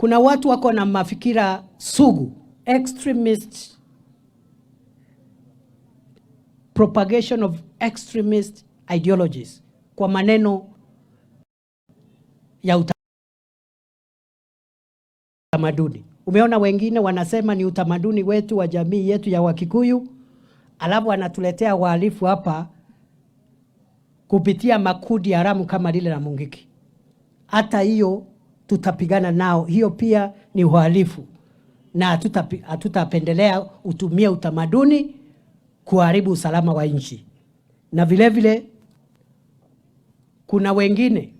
Kuna watu wako na mafikira sugu, extremist propagation of extremist ideologies kwa maneno ya utamaduni. Umeona wengine wanasema ni utamaduni wetu wa jamii yetu ya Wakikuyu, alafu wanatuletea wahalifu hapa kupitia makundi haramu kama lile la Mungiki. Hata hiyo tutapigana nao, hiyo pia ni uhalifu na hatutapendelea utumie utamaduni kuharibu usalama wa nchi. Na vile vile kuna wengine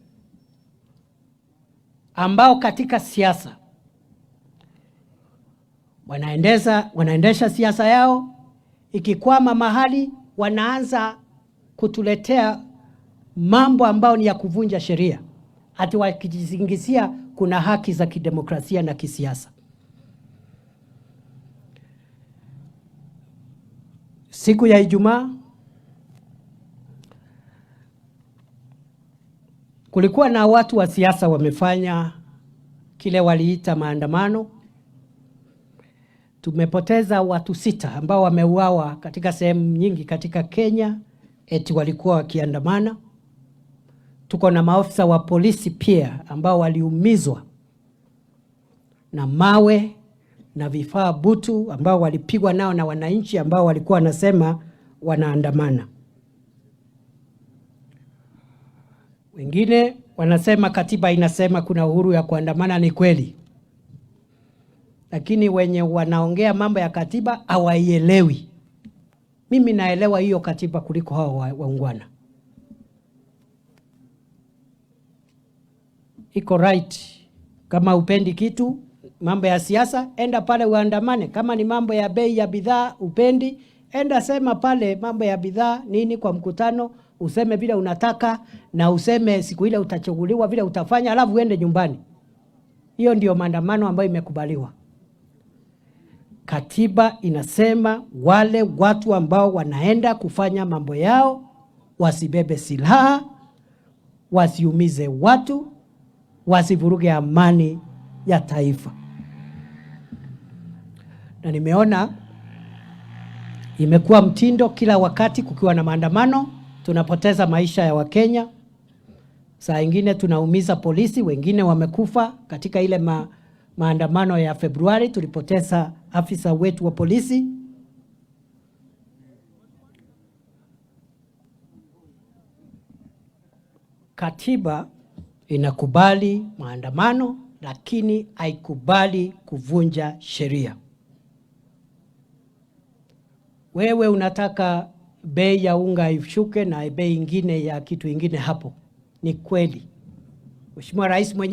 ambao katika siasa wanaendesha siasa yao, ikikwama mahali wanaanza kutuletea mambo ambayo ni ya kuvunja sheria, ati wakijisingizia kuna haki za kidemokrasia na kisiasa. Siku ya Ijumaa kulikuwa na watu wa siasa wamefanya kile waliita maandamano. Tumepoteza watu 6 ambao wameuawa katika sehemu nyingi katika Kenya, eti walikuwa wakiandamana. Tuko na maafisa wa polisi pia ambao waliumizwa na mawe na vifaa butu ambao walipigwa nao na wananchi ambao walikuwa wanasema wanaandamana. Wengine wanasema katiba inasema kuna uhuru ya kuandamana. Ni kweli, lakini wenye wanaongea mambo ya katiba hawaielewi. Mimi naelewa hiyo katiba kuliko hao waungwana. Iko right. Kama upendi kitu mambo ya siasa, enda pale uandamane. Kama ni mambo ya bei ya bidhaa upendi, enda sema pale mambo ya bidhaa nini kwa mkutano, useme vile unataka na useme siku ile utachaguliwa vile utafanya, alafu uende nyumbani. Hiyo ndio maandamano ambayo imekubaliwa. Katiba inasema wale watu ambao wanaenda kufanya mambo yao wasibebe silaha, wasiumize watu, wasivuruge amani ya taifa. Na nimeona imekuwa mtindo kila wakati kukiwa na maandamano tunapoteza maisha ya Wakenya. Saa ingine tunaumiza polisi, wengine wamekufa katika ile maandamano ya Februari, tulipoteza afisa wetu wa polisi. Katiba inakubali maandamano, lakini haikubali kuvunja sheria. Wewe unataka bei ya unga ishuke na bei ingine ya kitu ingine hapo. Ni kweli. Mheshimiwa Rais mwenyewe